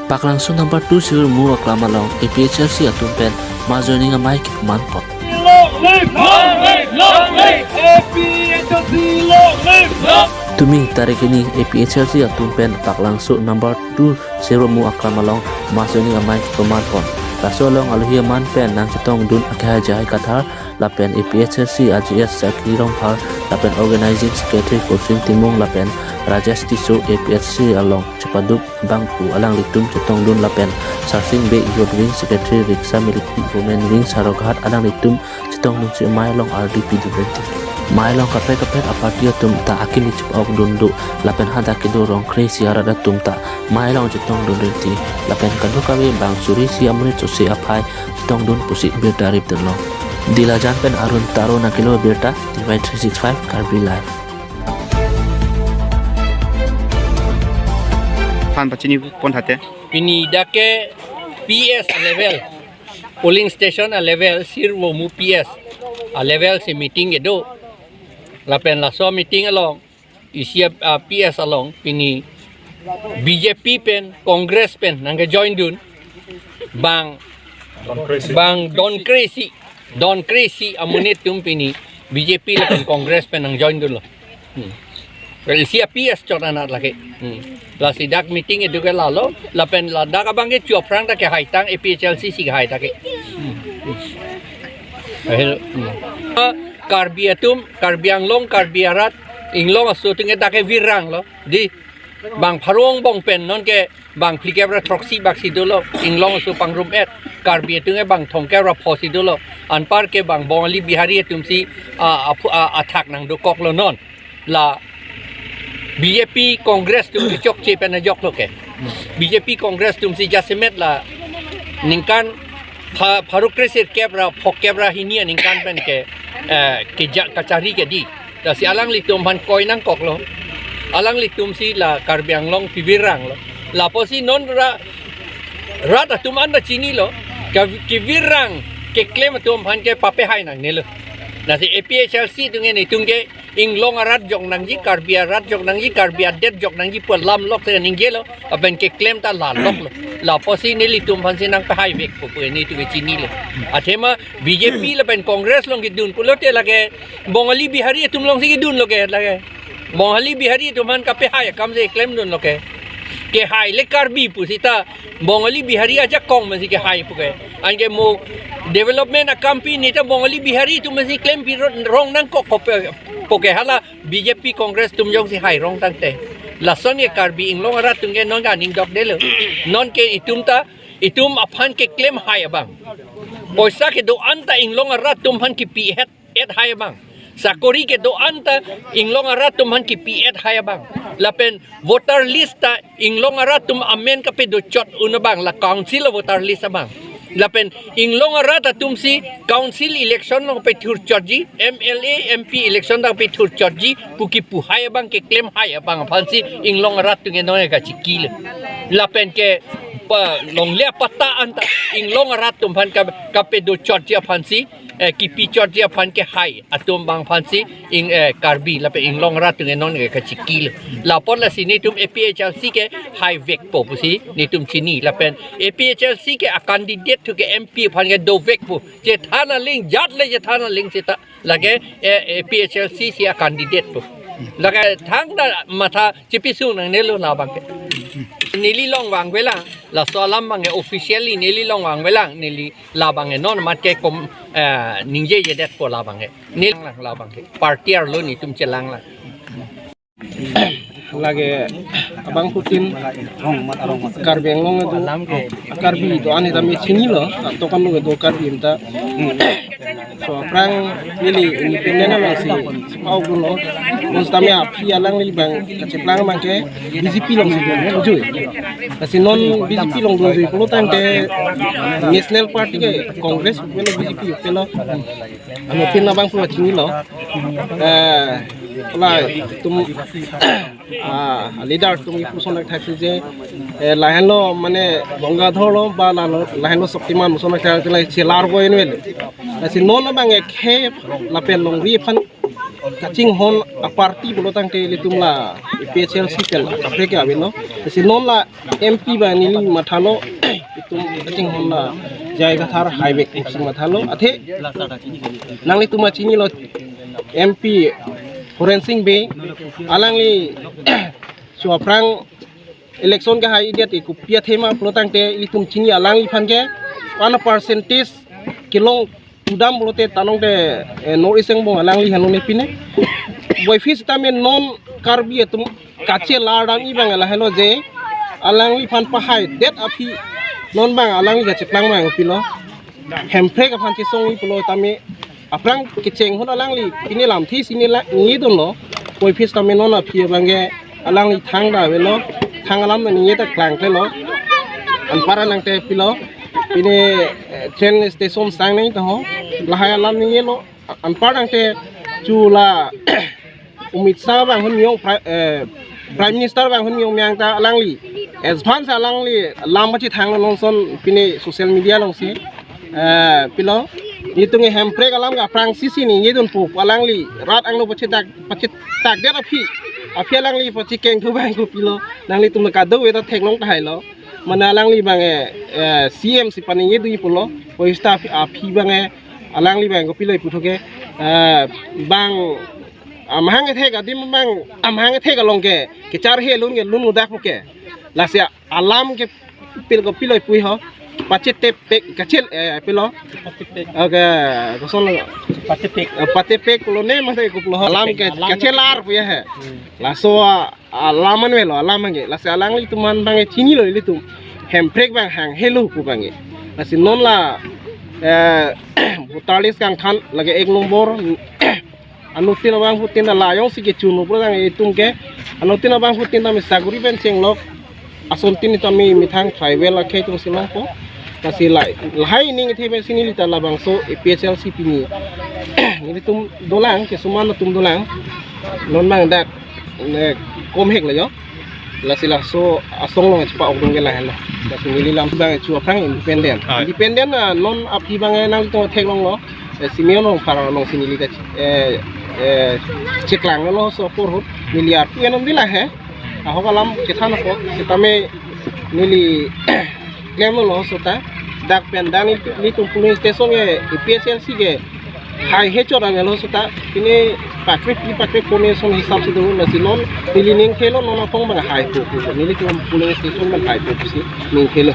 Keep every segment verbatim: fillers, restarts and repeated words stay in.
Paklangso number two Sirmu aklam along A P H L C atum pen mass joining amei kepaman pon. Long live! Long live! Long live! A P H L C, long live! Long Tumi tarik hini A P H L C atum pen Paklangso number two Sirmu aklam along mass joining amei kepaman pon. Laso along alohi aman pen nangchetongdun akehai Jahai Kathar lapen A P H L C R G S Sakri Rongphar lapen Organizing Secretary Kursing Timung lapen Rajesh Tisso, A P H L C along chepaduk bangphu alanglitum chetongdun lapen Sarsing Bey Youth Wing Secretary, Riksa Miliki Women Wing Sarohat alanglitum chetongdunsi amei along ardi pidun rinti. Amei along kaprek kaprek aparty atum ta akimi chepokdun do lapen hadak kedo Rongkre isi arat atum ta amei along chetongdun rinti lapen kadokave bang suri isi amonit sose aphai chetongdun pusi birta ripdunlo. Dilajan pen Arun Taro nangkelo birta, T Y three six five Karbi Live. Phan pachini pon thate. Pini dak ke P S a level, polling station a level, Sirvomu P S a level si meeting kedo. Lapen laso meeting along, isi a, a P S along, pini B J P pen, Congress pen nangkejoin dun, bang, bang don kre isi, don kre isi amonit atum pini B J P lapen Congress pen nangjoin dunlo. Hmm. Well, isi a P S chot anat lake. Hmm. Lasi dak meeting kedo ke lalo, lapen ladak abang ke chu aphrang ta kehai tang, A P H L C si kehai ta ke. Hmm. Hmm. Ahil, hmm. Karbi atum, Karbi Anglong, Karbi arat, Inglong aso atum ke dak ke viranglo. Di, bang pharo angbong pen non ke bang phlikep ra throksi bak si dolo, Inglong aso pangrum et, Karbi atum ke bang thomkep ra pho si dolo, anpar ke bang Bongali Bihari atum si, a, a, a, athak nangdokoklo non. La B J P Congress atum kechokche pen ajoklo ke. B J P Congress atum si jasemet la ningkan pha-, pharo kre sirkep ra phokep ra hini aningkan pen ke, eh, keja-, kachari ke di. Lasi alanglitum aphan koi nangkoklo. Alanglitum si la Karbi Anglong keviranglo. Lapusi non ra rat atum anta chinilo. Ke-, kevirang keklem atum aphan ke papehai nangnelo. Lasi A P H L C atum ke netum ke Inglong arat jok nangji, Karbi arat jok nangji, Karbi adet jok nangji pu alam lok si ningjelo. Lapen keklem ta laloklo. Lapusi nelitum aphan si nangpehai vekpo pu netum ke chinilo. Athema B J P lapen Congress along kedun pulote lake Bongali Bihari atum along si kedunlo ke lake. Bongali Bihari atum aphan kapehai akam si klemdunlo ke. Kehai le Karbi pusita Bongali Bihari ajakong amen si kehai pu ke. Anke mo development akam pi neta Bongali Bihari atum amen si klem pi ro-, rong nangkok kope pu ke, hala B J P Congress atum jongsi hai rong tangte. Lason ke Karbi Inglong arat atum ke non ke aning dokdelo. Non ke itum ta, itum aphan keklem hai abang. Poisa kedo-an ta Inglong arat atum aphan kipi het, et hai abang. Sakori kedo-an ta Inglong arat atum aphan kipi et hai abang. Lapen voter list ta Inglong arat atum amen kapedochot un abang, la council voter list abang. Lapen Inglong arat atum si council election along pethurchotji, M L A, M P election along pethurchotji pu kipu hai abang, keklem hai abang aphan si Inglong arat atum ke non ke kachikilo. Lapen ke pa longle apatta anta Inglong arat atum aphan ka, kapedochotji aphan si, eh, kipichotji aphan kehai atum abang aphan si Ing, eh, Karbi lapen Inglong arat atum ke non ke kachikilo. Lapot lasi netum A P H L C ke hai vekpo pusi netum chini, lapen A P H L C ke a candidate thu ke M P aphan ke dovekpo. Chethan aling, jat le chethan aling seta lake, eh, A P H L C si a candidate po. Lake thangta matha chipisung nangnelo labang ke. Neli long vangvelang, laso alam abang ke officially neli long vangvelang, neli labang ke non mat ke kom, eh, ningjejedetpo labang ke. Neli lang labang ke. Party arlo netum chelang lang. Lake abangphutin Karbi Anglong kedo, Karbi do-an ta me chinilo, ato kan lo kedo Karbi ta. So aphrang neli independent along si pao kuno. Bonsitame aphi alangli abang kacheplang abang ke B J P along si dun jui. Lasi non B J P along dun jui pulo tangte National Party ke Congress pulo B J P pulo. Anuttin abangphu chinilo. Eh, la itum, ah, leader atum kipu ason thakthak si je, eh, lahenlo mane Gangadhar lo ba la, lahenlo Shaktiman ason thakthak si la chelar bo envel. Lasi non abang ke khei lapen longri aphan kachinghon a party pulo tangte ilitum la P H L C pen kaprek ke avelo. Si non la M P abang neli mathalo, itum kachinghon la J I Kathar highway si mathalo. Athe nanglitum chinilo M P Horensing Bey, alangli su aphrang election kehai idiat ke kopi athema pulo tangte ilitum chini alangliphan ke one percentage kelong tudam pulote tanong te, eh, North East angbong alangli henlo ne pine. Boifis tame non Karbi atum kachelar dam abang lahelo je alangliphan pahaidet aphi non abang alangli kacheklang abang pilo. Hemprek aphan chesongji pulo tame aphrang kecheng ahut alangli pine lamthe si ne la ningje dunlo. Boifis tame non aphi abang ke alangli thang ta avelo, thang alam ta ningje ta klangklelo. Anpar nangte pilo, pine, eh, train station sang nangji ta ho, lahai alam ningjelo. Anpar nangte chu la Amit Shah abang ahut niyong Pri-, eh, Prime Minister abang ahut niyong meyang ta alangli advance alangli lam pachethanglo, non ason pine social media alongsi, eh, pilo, itum ke Hemprek alam ke aphrangsi si ningje dunpo, alangli rat angno pachetak, pachetakdet aphi, aphi alangli pachekengthu abang kopilo, nanglitum kadokave ta theklong tahailo. Mane alangli abang, eh, eh, C M si paningje dunji pulo. Boifis ta aphi, aphi abang, eh, alangli abang kopilo iputhot ke, eh, bang amahang kethek adim abang, amahang kethek along ke kecharhe lun ke lun udak ke. Lasi alam ke pil kopilo ipui ho. Pachetepek kachel, eh, pilo. Oke, kosonlo. Patepek. Eh, patepek pulo ne mate kopilo ho. Alam ke kachelar pu ya he. Hmm. Laso, ah, alam anvelo, alam anke. Lasi alanglitum abang chinilo ilitum. Hemprek abang hanghelo pu abang ke. Lasi non la, eh, voter list kangthan lake ek nombor, anuttin abangphutin la jongsi kechun pulo tangte itum ke, anuttin abangphutin tame sakori pen chenglok asontin tame methang tribal akhei atum si longpo. Lasi la, lahai ning ithe pensi neli ta labangso A P H L C pini nelitum dolang, kesuman atum dolang. Non abang dak, ne, komhek lo yo. Lasi laso asong along chepa-ok dun ke lahelo. Lasi neli lam abang chu aphrang independent. Ah. Independent, ah, non aphi abang nangtum theklonglo. Eh, Simeon Rongphar alongsi neli ta, eh, eh, cheklanglo laso apor ahut. Neli arpu enom dila he. Ahok alam kethan ako. Sitame neli klemlo laso ta. Dak pen dak neli, nelitum polling station ke A P H L C ke haihe chot anvelo laso ta. Pine pakre pi pakre po ne ason hisap si do, lasi non neli ningthelo non apong abang haipo. Nelitum polling station abang haipo si ningthelo.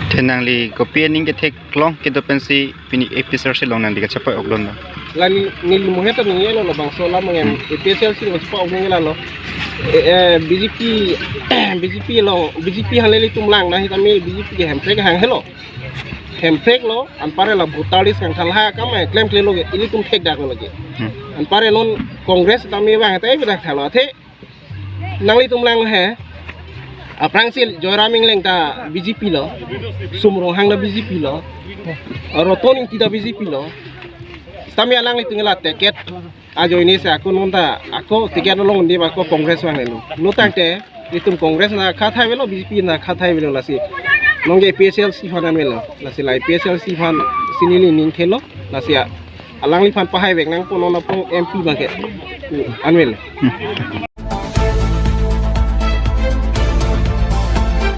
Te nangli kopi aning ketheklong kedo pensi pini A P H L C along nangli kachepa-ok dunlo? La ne, neli mohe ta ningjelo labangso alam abang, hmm, A P H L C along chepa-ok dun ke lalo. Eh, eh, B J P, B J P along, B J P hanle ilitum lang nangji tame B J P ke Hemprek hanghelo. Hemprek lo, anpar la voter list kangthan lahai akam, eh, klemklelo ke ilitum thekdak lo lake. Hmm. Anpar non Congress tame abang ta ibedak thalo athe. Nanglitum lang he. Aphrangsi Joyram Engleng ta B J P lo. Sum Ronghang ta B J P lo. Roton Engti ta B J P lo. Sitame alanglitum la ticket ajoine si ako non ta ako ticket along di ako Congress vangnelo. Lo tangte itum Congress na khathai avelo, B J P na khathai avelo lasi. Non ke A P H L C aphan anvelo. Lasi la A P H L C aphansi neli ningthelo. Lasi a, alangliphan pahai vek nangpo non apong M P abang ke. Anvelo.